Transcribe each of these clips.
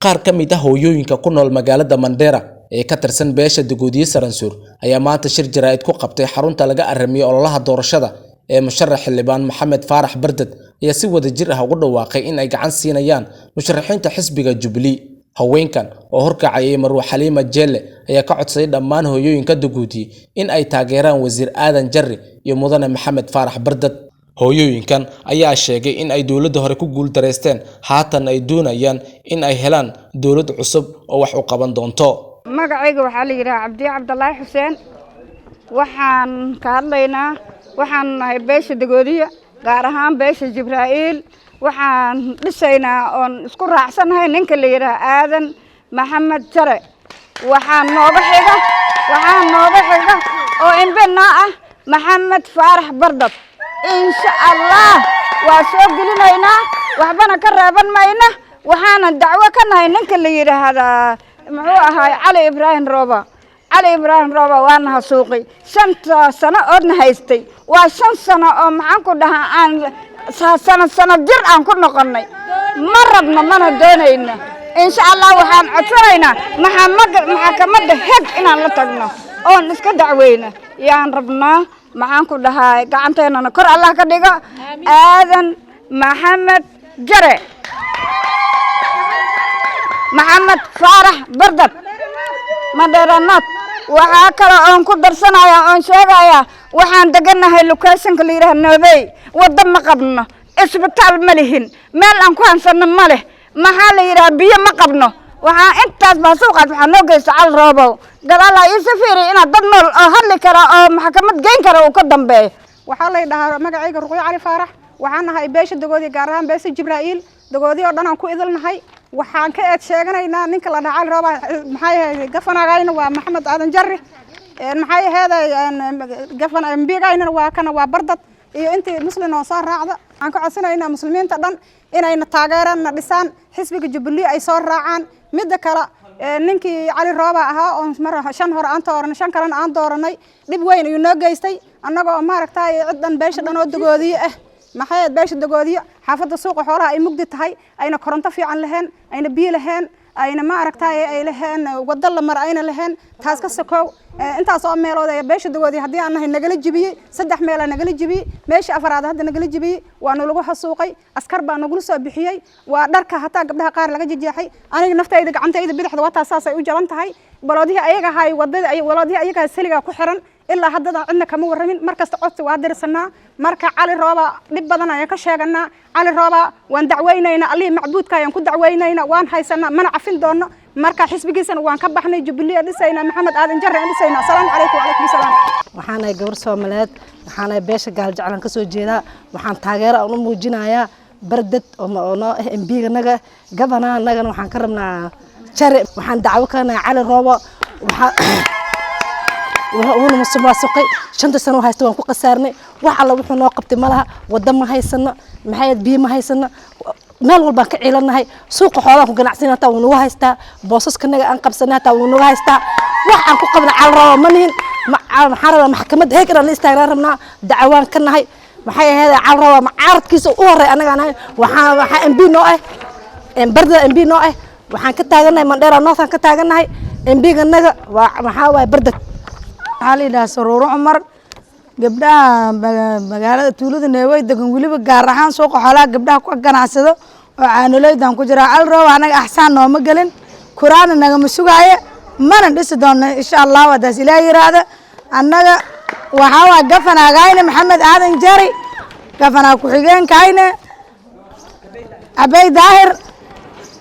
Qaar ka mid ah hooyooyinka ku nool magaalada Mandera ee ka tirsan beesha Dagoodiye Saransoor ayaa maanta shir jaraa'id ku qabtay xarunta laga aramiyo ololaha doorashada ee musharax xildhibaan Maxamed Faarax Bardad ayaa si wadajir ah ugu dhawaaqay in ay gacan siinayaan musharaxiinta xisbiga Jubilee. Haweenkan oo horkacayay Marwo Xaliima Jeelle ayaa ka codsaday dhammaan hooyooyinka Dagoodiye in ay taageeraan Wasiir Aadan Jarri iyo Mudane Maxamed Faarax Bardad. Hooyooyinkan ayaa sheegay in ay dowladda hore ku guuldareysteen, haatan ay doonayaan in ay helaan dowlad cusub oo wax u qaban doonto. Magacayga waxaa la yidhaha Cabdiye Cabdulaahi Xuseen. Waxaan ka hadlaynaa, waxaan nahay beesha Dagoodiya, gaar ahaan beesha Jibraa'iil. Waxaan dhisaynaa oon isku raacsanahay ninka la yidhaha Aadan Maxamed Jare. Waxaa nooga xiga oo imbe noo ah Maxamed Faarax Bardad. Insha Allah waa soo gelinaynaa, waxbana ka reeban mayna. Waxaana dacwo ka nahay ninka la yidhaahdaa, muxuu ahaay, Cali Ibraahim Rooba. Cali Ibraahim Rooba waana hasuuqay 5ta sano oodna haystay. Waa 5 sano oo, maxaan ku dhahaa, aan sano sano jir aan ku noqonnay. Ma rabno mana doonayno. Insha Allah waxaan codsanaynaa maxakamadda Heg inaan la tagno oon iska dacweyno yaan rabnaa. Maxaan ku dhahaa, gacanteennana kor Allah ka dhigo Aadan Maxamed Jare, Maxamed Faarax Bardad, Mandheeranood. Waxaa kale oon ku darsanaya oon sheegayaa, waxaan degannahay locationka la yidhaha Noobey. Waddo ma qabno, isbitaal ma lihin, meel aan ku hansanno ma leh, maxaa la yidhaha, biyo ma qabno. Waxaa intaas baa suuqaas waxaa noo geysta Cal Roobow. Gadaalaa iisa fiiriy inaad dad nool oo hadli kara oo maxkamad geyn kara uu ka dambeeyo. Waxaa lay dhahaa magacayga Ruqyo Cali Faarax. Waxaan nahay beesha Dagoodi, gaar ahaan beesha Jibraa'iil. Dagoodi oo dhan aan ku idilnahay. Waxaan ka eed sheeganaynaa ninka la dhaha Cali Rooba. Maxay ahayd, gafanagayna waa Maxamed Aadan Jarri. Maxay ahayd, gafan MPgaynana waa kana, waa Bardad iyo intii Muslin oo soo raacda. Waxaan ka codsanaynaa muslimiinta dhan inayna taageeraan, na dhisaan, xisbiga Jubilee ay soo raacaan. Midda kale, ninkii Cali Rooba ahaa oo mar shan hore aan dooranay, shan kalena aan dooranay, dhib weyn ayuu noo geystay. Annagoo maaragtay cid dhan, beesha dhan oo Dagoodiye ah, maxay ahayd, beesha Dagoodiye, xaafadda suuqa xoolaha ay mugdi tahay, ayna koronto fiican lahayn, ayna biyo lahayn, ayna maaragtay ay lahayn waddo la mar ayna lahayn. Taas ka sokow, intaas oo meelood ee beesha Dagoodiye haddii aan nahay nagala jibiyey, saddex meelaa nagala jibiyey, meesha afaraad hadda nagala jibiyey. Waa nalagu xasuuqay, askar baa nagula soo bixiyey. Waa dharka hataa gabdhaha qaar laga jejeexay. Aniga naftayda gacantayda bidixda wataa, saasay u jaban tahay. Baloodihii ayaga ahay wadada, baloodihii ayaga seligaa ku xiran. Ilaa haddada cidna kama warramin. Mar kasta codsi waa dirsanaa. Marka Cali Rooba dhib badan ayaan ka sheeganaa. Cali Rooba waan dacweynaynaa, Allihii macbuudka ayaan ku dacweynaynaa. Waan haysanaa, mana cafin doono. Marka xisbigiisana waan ka baxnay. Jubilee dhisaynaa, Maxamed Aadan Jarre aan dhisaynaa. Asalaamu calaykum. Wacalaykum salaam. Waxaan ahay gabar Soomaaliyeed. Waxaan ahay beesha Gaaljeclaan ka soo jeedaa. Waxaan taageero aan u muujinayaa Bardad oo noo ah MPga naga. Gabanaha nagana waxaan ka rabnaa Jare. Waxaan dacwo ka nahay Cali Roobo. Waxaa wuuna musuqmaasuqay 5ta sano haysta, waan ku khasaarnay. Wax alla wuxuu noo qabtay ma laha. Waddo ma haysano, maxay, biyo ma haysano, meel walbaan ka ciilanahay. Suuqa xoolaan ku ganacsana hataa wuu nagu haystaa. Boosaskanaga aan qabsanay hataa wuu nagu haystaa. Wax aan ku qabna Cali Roobo ma nihin. Maxaan rabaa, maxkamadda Heeg inaan la istaagnaan rabnaa. Dacwaan ka nahay, maxay ahayd, Cali Roobo macaaradkiisa u horey annagaan ahay. Waxaa MP noo ah Bardada, MP noo ah. Waxaan ka taagannahay Mandheera North aan ka taagannahay. MPga naga waa, maxaa waaye, Bardad. Waxaa la yidhaha Saruuro Cumar. Gabdhaha magaalada tuulada Neewey degan, weliba gaar ahaan suuqa xoolaha gabdhaha ku ganacsado oo caanoleydan ku jira. Cali Rooba anaga axsaan nooma gelin, kuraana nagama sugaaye, mana dhisi doona insha Allahu haddaas Ilaah yiraahda. Annaga waxaa waa gafanaagayne Maxamed Aadan Jari, gafanaa ku-xigeenkayne Cabey Daahir,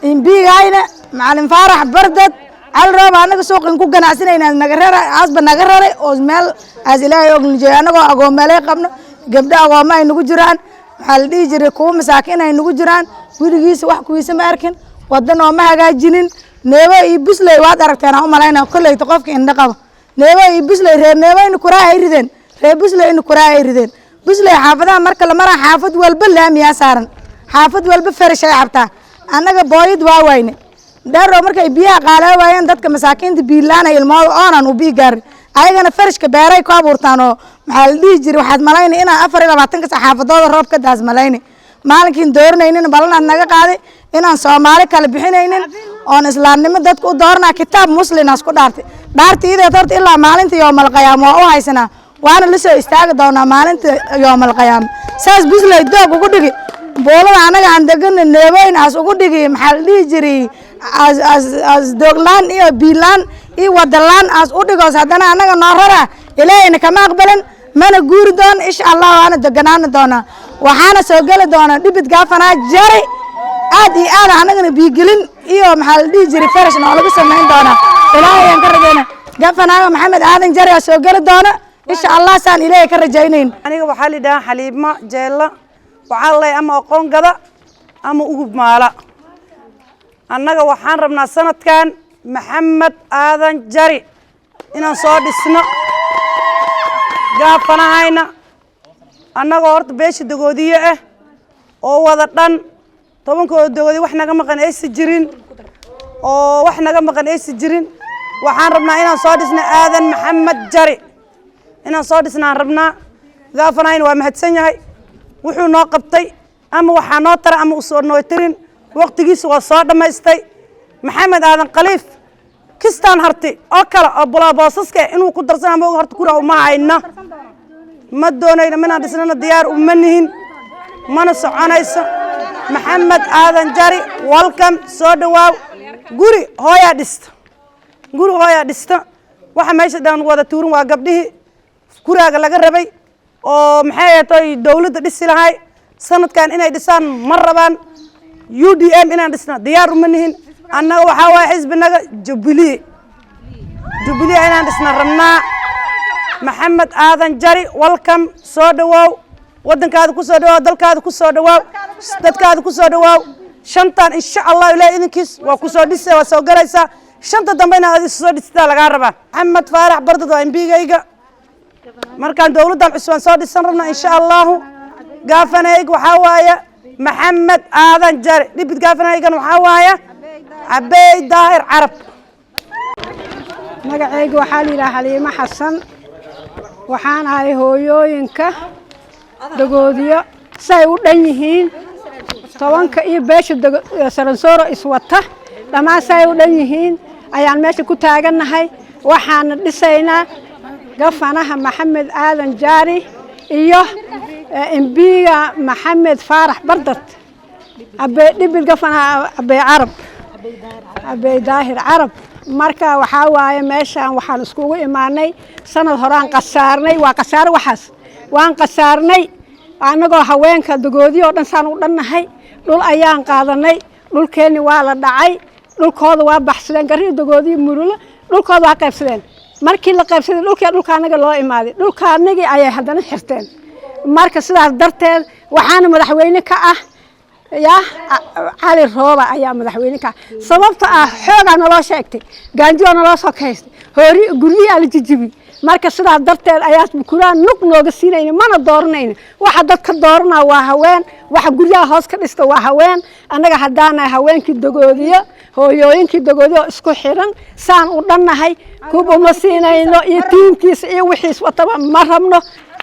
MPgayne Macalin Faarax Bardad. Cali Rooba annaga suuqan ku ganacsanayna naga raray, aasba naga raray oo meel aas Ilaahay ognijeey. Annagoo agoomeelay qabno, gabdho agooma ay nagu jiraan, maxaa la dhihi jiray, kuwo masaakiin ay nagu jiraan. Weligiisa wax kuwiisa ma arkin, wadda nooma hagaajinin. Neebo iyo Busley waad aragteen aan u malaynaa kolleyta qofka indho qaba. Neebo iyo Busley, reer Neeboyna kuraa ay rideen, reer Busleyna kuraa ay rideen. Busley xaafadaha marka la maraa, xaafad walba laamiyaa saaran, xaafad walba farash ay cabtaa. Annaga booyad waa wayne dheerow. Markay biyaha qaalaa waayeen, dadka masaakiinta biilaanay, ilmahooda oonan u bii gaarin, ayagana farashka beeray ku abuurtaan. Oo maxaa la dhihi jiray, waxaad malayna inaa 24ka sax xaafadooda roob ka daas malayna. Maalinkiin dooranaynin balanaad naga qaaday. Inaan Soomaali kala bixinaynin oon islaamnimo dadka u dooranaa. Kitaab muslinaas ku dhaartay. Dhaarta iideed horta ilaa maalinta yoomal qiyaama waa u haysanaa, waana la soo istaagi doonaa maalinta yoomal qiyaama. Saas Busley doog ugu dhigi, buulada anaga aan degana Neeweyn aas ugu dhigi. Maxaa la dhihi jiray, as dooglaan iyo biilaan iyo wadalaan aas u dhigoos, haddana anaga noo rara. Ilaahayna kama aqbalin, mana guuri doono, insha Allah, waana deganaani doonaa. Waxaana soo geli doonaa deputy governor Jari. Aad iyo aad anagana biigelin iyo, maxaa la dhihi jiray, farash noolaga samayn doonaa. Ilaahay aan ka rajayna. Governor-ga Maxamed Aadan Jari aa soo geli doona, insha Allah, saan Ilaahay ka rajaynayn. Aniga waxaa la yidhahaa Xaliibma Jeella. Waxaa la ama aqoon gada ama ugub maala. Annaga waxaan rabnaa sanadkan Maxamed Aadan Jari inaan soo dhisno governor-hayna. Annagoo horta beesha Dagoodiye ah oo wada dhan, 10-kooda Dagoodiye, wax naga maqan aysa jirin, oo wax naga maqan aysa jirin. Waxaan rabnaa inaan soo dhisno Aadan Maxamed Jari, inaan soo dhisnaan rabnaa. Governor-hayna waa mahadsan yahay wuxuu noo qabtay, ama waxaa noo tara ama usoo noo tirin. Waqtigiisa waa soo dhammaystay. Maxamed Aadan Khaliif kistaan harti oo kale oo bulaaboosaska inuu ku darsana ma horta kura uma hayno, ma doonayno, minaan dhisnana diyaar uma nihin, mana soconayso. Maxamed Aadan Jari, welcome, soo dhawaaw. Guri hooyaa dhista, guri hooyaa dhista. Waxa meesha dhan wada tuurin waa gabdhihii kuraaga laga rabay oo, maxay ahayd, dowladda dhisi lahay. Sanadkan inay dhisaan ma rabaan. UDM inaan dhisna diyaar uma nihin. Annaga waxaa waaye xisbinaga Jubilee, Jubilee inaan dhisna rabnaa. Maxamed Aadan Jari, welcome, soo dhawaaw. Waddankaada ku soo dhawaaw, dalkaada ku soo dhawaaw, dadkaada ku soo dhawaaw. Shantan, insha Allah, Ilaah idinkiis waa ku soo dhisay, waa soo galaysaa. Shanta dambe inaad adi soo dhistaa lagaa rabaa. Maxamed Faarax Bardad waa MP-gayga. Markaan dowladdan cusbaan soo dhisan rabnaa, insha Allahu. Governor-ayg waxaa waaye Maxamed Aadan Jari. Deputy governor-aygan waxaa waaye Cabey Daahir Carab. Magacayga waxaa la yidhaha Xaliimo Xasan. Waxaan ahay hooyooyinka Dagoodiyo say u dhan yihiin, 10-ka iyo beesha Saransooro iswata dhammaan say u dhan yihiin ayaan meesha ku taagannahay. Waxaana dhisaynaa governor-ha Maxamed Aadan Jaari iyo MP-ga Maxamed Faarax Bardad, deputy governor-ha Cabey Carab, Cabey Daahir Carab. Marka waxaa waaye meeshaan waxaan iskugu imaanay sanad horaan qasaarnay. Waa qasaare waxaas, waan qasaarnay annagoo haweenka Dagoodiyo oo dhan saan u dhannahay. Dhul ayaan qaadanay, dhulkeenni waa la dhacay, dhulkooda waa baxsadeen. Garrii Dagoodiyo Murulo dhulkooda waa qaybsadeen. Markii la qaybsaday dhulkii, dhulka anaga loo imaaday, dhulka anagii ayay haddana xirteen. Marka sidaas darteed waxaana madaxweyne ka ah ya Cali Rooba ayaa madaxweyne ka ah, sababta ah xoogaa naloo sheegtay, gaanjiyoo naloo soo kahaystay, hoori guryihii aa la jijibi. Marka sidaas darteed ayaa kuraan nug nooga siinayna, mana dooranayna. Waxa dadka dooranaa waa haween, waxa guryaha hoos ka dhista waa haween. Annaga haddaanahay haweenkii Dagoodiyo, hooyooyinkii Dagoodiyo isku xiran saan u dhannahay, kub uma siinayno iyo tiimkiisa iyo wixiis wataba ma rabno.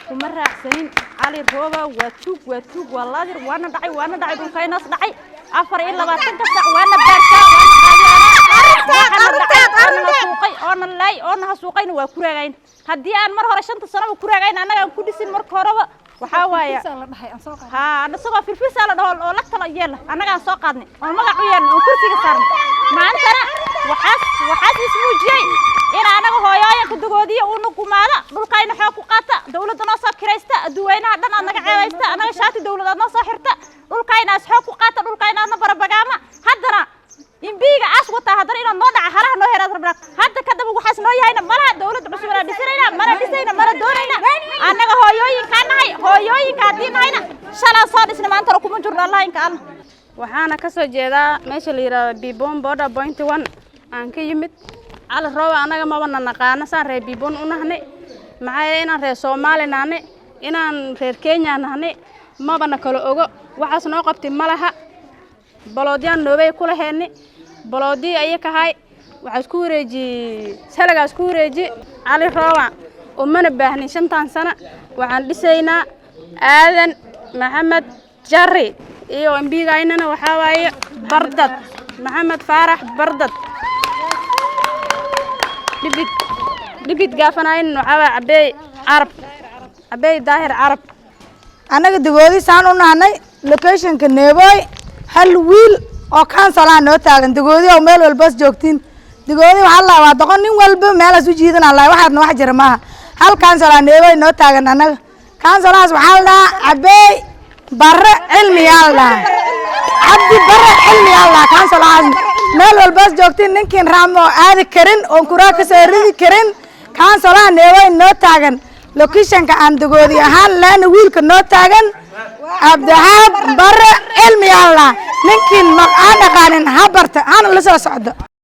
Kuma raacsanin. Cali Rooba waa tuug, waa tuug, waa laadir. Waana dhacay, waana dhacay, dhulkaynaas dhacay 24-ka saac, waana baartaa, waana dhacay, oona suuqay, oona laay, oona hasuuqayna. Waa ku raagayn haddii aan mar hore shanta sanoba ku raagayn, annaga aan ku dhisin marka horeba. Waxaa waaye haa, isagoo firfirsaa la dhaho oo lagtala yeela, annagaan soo qaadnay oo magac u yeelnay oo kursiga saarnay. Maantana waxaas ismuujiyey in anaga hooyooyinka Dagoodiya uuna gumaada, dhulkayna xoog ku qaata, dawladda noo soo kiraysta, adduweynaha dhan aad naga ceebaysta, annaga shaati dawlad aad noo soo xirta, dhulkayna aas xoog ku qaata, dhulkayna aadna barabagaama. Haddana MP-ga aas wataa, haddana inaad noo dhaca, halaha noo heraad rabnaa. Hadda kadaba waxaas noo yahayna malaha. Dawladda cusub anaa dhisanayna, mana dhisayna, mana doonayna. Annaga hooyooyinkaa nahay, hooyooyinka haddii nahayna shalaan soo dhisna, maantana kuma jirno. Allah inka Allah. Waxaana ka soo jeedaa meesha la yidhaahdo Bibon Border Point One aan ka yimid. Cali Rooba annaga maba na naqaano saan reer Bibon u nahnay. Maxaa yeele inaan reer Soomaali nahnay, inaan reer Kenya nahnay, maba na kala ogo. Waxaas noo qabtay ma laha. Baloodyaan noobay kula heeni, baloodii ayakahay waxaa isku wareejiyey, salagaa isku wareeji. Cali Rooba umana baahnin. Shantan sano waxaan dhisaynaa Aadan Maxamed Jari. Iyo MP-gaynana waxaa waaye Bardad, Maxamed Faarax Bardad. Deputy governor-ayna waxaa waaye Cabeey Carab, Cabeey Daahir Carab. Annaga Dagoodi saan u nahnay, locationka Neeboy hal wiil oo councillor noo taagan. Dagoodi oo meel walbaas joogtiin, Dagoodi waxaa la waa doqon, nin walba meelaas u jiidan lahay. Waxaadna wax jira maaha. Hal councillor Neeboy noo taagan annaga. Councillorhaas waxaa la dhahaa Cabeey Barre Cilmiyaa la dhahaa, Cabdi Barre Cilmiyaa la dhahaa councillorhaas. Meel walbaas joogtiin, ninkiin raamo oo aadi karin oon kuraa kasoo ridi karin, councillorha Neeboy noo taagan, locationka aan Dagoodi ahaan leena, wiilka noo taagan Cabdihaab Barre Cilmiyaa la dhahaa. Ninkiin aan dhaqaanin ha barta, hana la soo socdo.